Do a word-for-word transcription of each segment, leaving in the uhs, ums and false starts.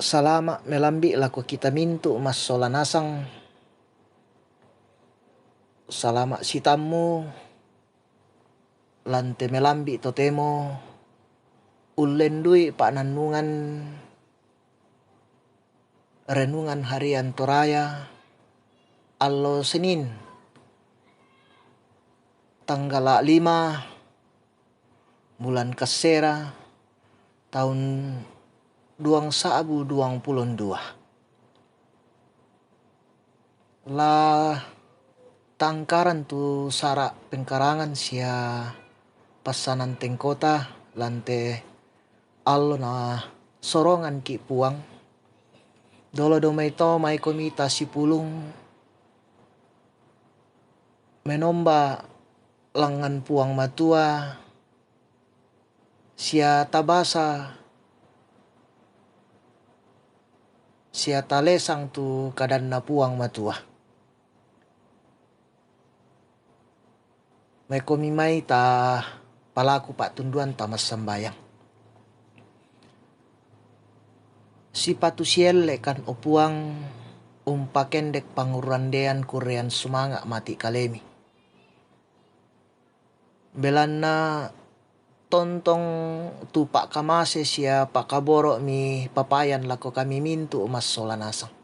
Salama' melambi' lako kita mintu' massola nasang. Salama' sitammu lan te melambi' totemo ullendui pa'nannungan renungan harian Toraya allo Senin, tanggala' lima bulan Kassera, taun duang sa'bu duang pulo dua. La tangkaran tu sara' pengkarangan sia passanan tengkota lan te allo na soronganki' Puang. Dolo domai to maikomi tasipulung menomba langngan Puang Matua, sia tabasa, sia talesang tu kadanna Puang Matua. Maikomi mai ta palaku pa'tunduan ta massambayang. Sipatu sielle'kan, o Puang, umpakendek pangurrandean kurrean sumanga' mati' kalemi. Belanna tontong tu pa'kamase sia pa'kaboro'mi papayan lako kami mintu' massola nasang.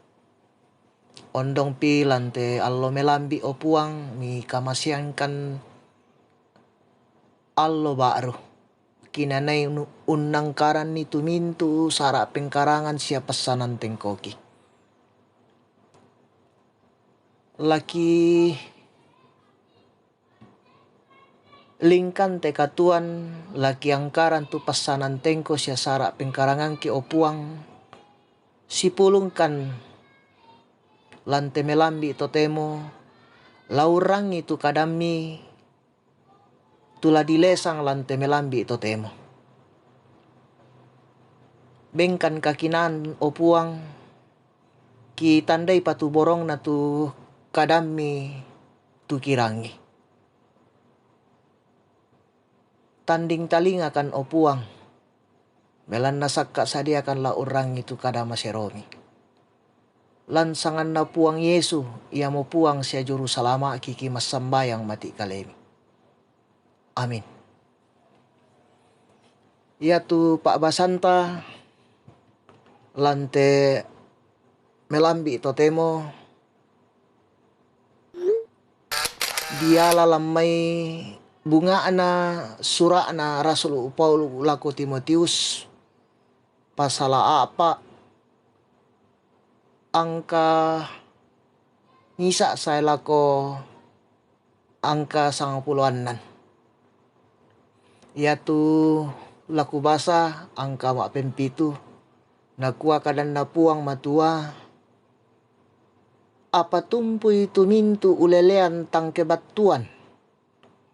Ondongpi lan te allo melambi', o Puang, mikamaseangkan allo ba'ru, kinanai unu-, unnangkaranni tu mintu' sara' pengkarangan sia passanan tengkoki. Laki lingkan te katuoan, laki angkaran tu passanan tengko sia sara' pengkarangangki, o Puang, sipulungkan lan te melambi' totemo, la urrangi tu kadammi, tu la dilesang lan te melambi' totemo. Bengkan kakinaan, o Puang, kitandai patuborongna tu kadammi tu kirangi. Tanding talingakan, o Puang, belanna sakka' sadiakan la urrangi tu kada maseromi. Lan sanganna Puang Yesu, iamo Puang sia Juru Salama'ki, kimassambayang mati' kalemi. Amin. Iatu pa'basanta lan te melambi' totemo diala lan mai bunga'na sura'na Rasulu' Paulu lako Timotius, pasala a'pa', angka misa' sae lako angka sangapulo annan. Iatu la kubasa angka ma'pempitu, nakua kadanna Puang Matua, apatumpui tu mintu' ulelean tang kebattuan,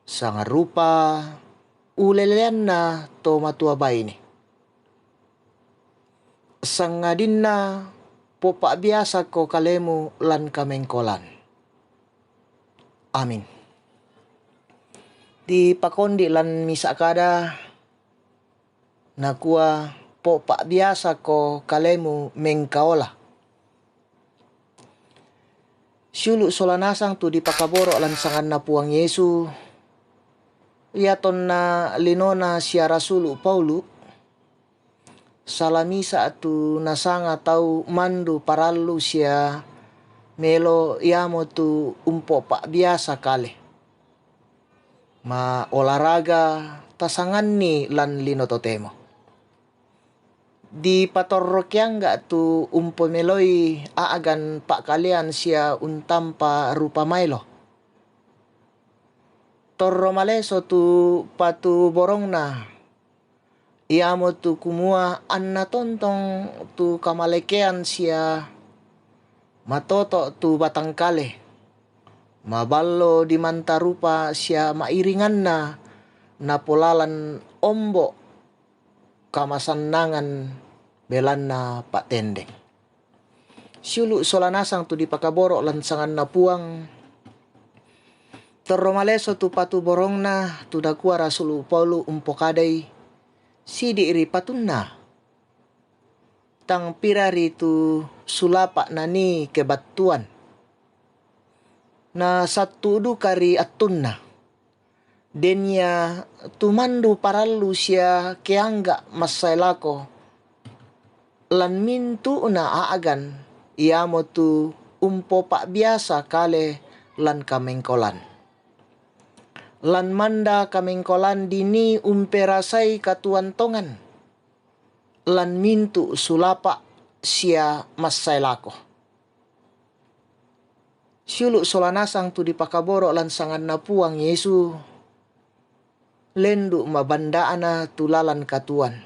sangarupa uleleanna to matua baine. Sangadinna popa'biasako kalemu lan kamengkolan. Amin. Dipakondi' lan misa' kada, nakua, popa'biasako kalemu mengkaola. Siulu' sola nasang tu dipakaboro' lan sanganna Puang Yesu, iatonna linona sia Rasulu' Paulu, sala misa' tu nasanga tau mandu parallu sia melo, iamotu umpopa'biasa kale. Ma olahraga tasanganni lan lino totemo. Dipatorro keangga' tu umpomeloi a'gan pa'kalean sia untampa rupa maelo. Torro maleso tu patuborongna, iamotu kumua anna tontong tu kamalekean sia matoto' tu batang kale, maballo dimanta rupa sia ma'iringanna napolalan ombo' kamasannangan belanna pa'tendeng. Siulu' sola nasang tu dipakaboro' lan sanganna Puang, torro maleso tu patuborongna tu nakua Rasulu' Paulu umpokadai, sidi' ri patunna. tang pira ri tu sulapa' nanii kebattuan. Na sattu' duka ri attunna. Den ia tumandu parallu sia keangga' massae lako lan mintu'na a'gan, iamotu umpopa'biasa kale lan kamengkolan. Lan manda kamengkolan dinii umperasai katuoan tongan lan mintu' sulapa' sia massae lako. Siulu' sola nasang tu dipakaboro' lan sanganNa Puang Yesu, lendu' mabanda'na tu lalan katuoan.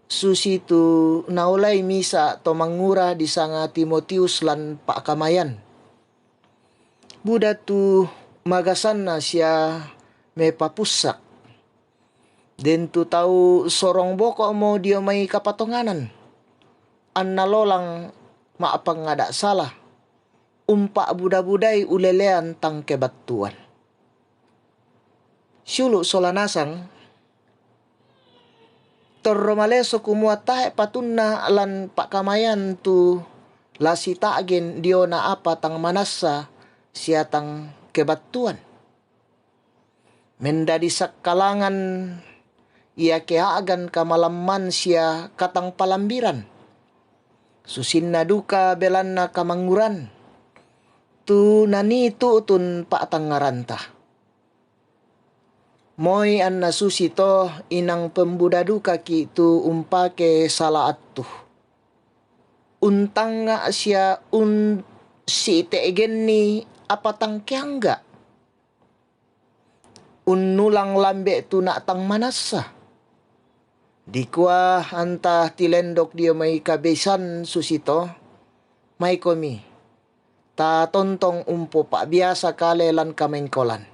Susitu naolai misa' to mangura disanga Timotius lan pa'kamayan. Buda tu magasanna sia mepapussa'. Den tu tau sorong boko'mo dio mai kapatonganan, anna lolang ma'pangngada' sala, umpa'buda-budai ulelean tang kebattuan. Siulu' sola nasang, torro maleso kumua tae' patunna lan pa'kamayan tu la sita'gen diona apa tang manassa sia tang kebattuan. Mendadi sakkalangan iake a'gan kamalamman sia katangpalambiran. Susinna duka belanna kamanguran, tu nanii tu'tun pa'tangngaranta. Moi anna susito inang pembuda dukaki' tu umpake sala attu. Untangnga' sia unsite'genni apa tang keangga'. Unnulang lambe' tu na' tang manassa. Dikua anta tilendok dio mai kabisan susito, maikomi, tatontong umpopa'biasa kale lan kamengkolan.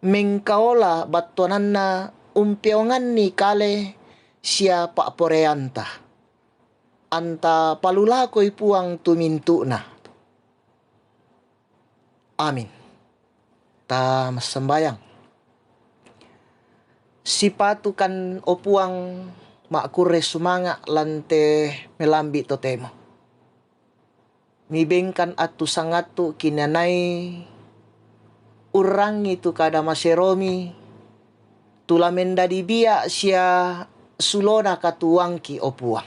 Mengkaola battuananna umpeonganni kale sia pa'poraianta. Anta palulakoi Puang tu mintu'na. Amin. Ta massambayang. Sipatukan, o Puang, ma'kurre sumanga' lan te melambi' totemo. Mibengkan attu sangattu kinanai urrangi tu kada maseromi, tu la mendadi bia' sia sulona katuoangki, o Puang.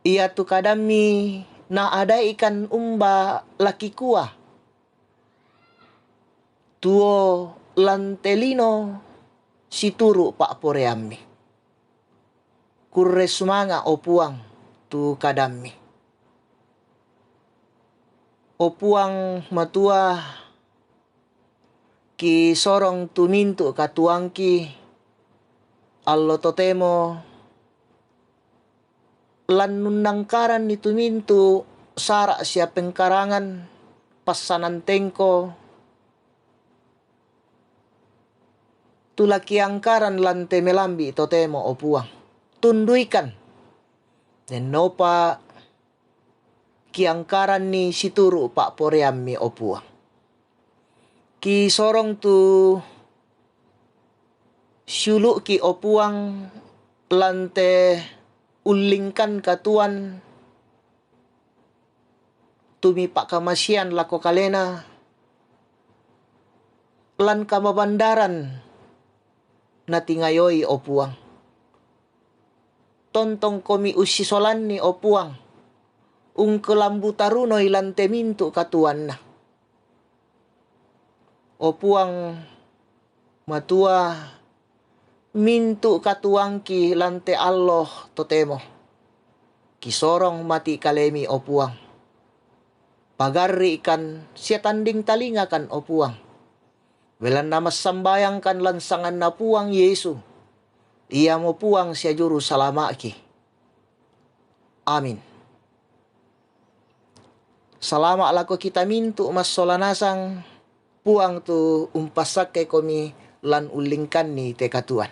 Iatu kadammi naadaikan umba la kikua, tuo lan te lino situru' pa'poraiammi. Kurre sumanga', o Puang, tu kadammi. O Puang Matua, kisorong tu mintu' katuoangki, allo totemo lan nunnangkaranni tu mintu' sara' sia pengkarangan passanan tengko, tu la kiangkaran lan te melambi' totemo, o Puang. Tunduikan, dennopa kiangkaranni situru' pa'poraiammi, o Puang. Kisorong tu siulu'ki, o Puang, lan te ullingkan katuoan tu mipa'kamasean lako kalena, lan kamabandaran natingayoi, o Puang. Tontongkomi ussisolanni, o Puang, ungkelambu tarunoi lan te mintu' katuoanna. O Puang Matua, mintu' katuoangki lan te allo totemo. Kisorong mati' kalemi, o Puang. Pagarri'kan sia tanding talingakan, o Puang. Belanna massambayangkan lan sanganNa Puang Yesu, Iamo Puang sia Juru Salama'ki. Amin. Salama' lako kita mintu' massola nasang, Puang tu umpassakkekomi lan ullingkanni te katuoan.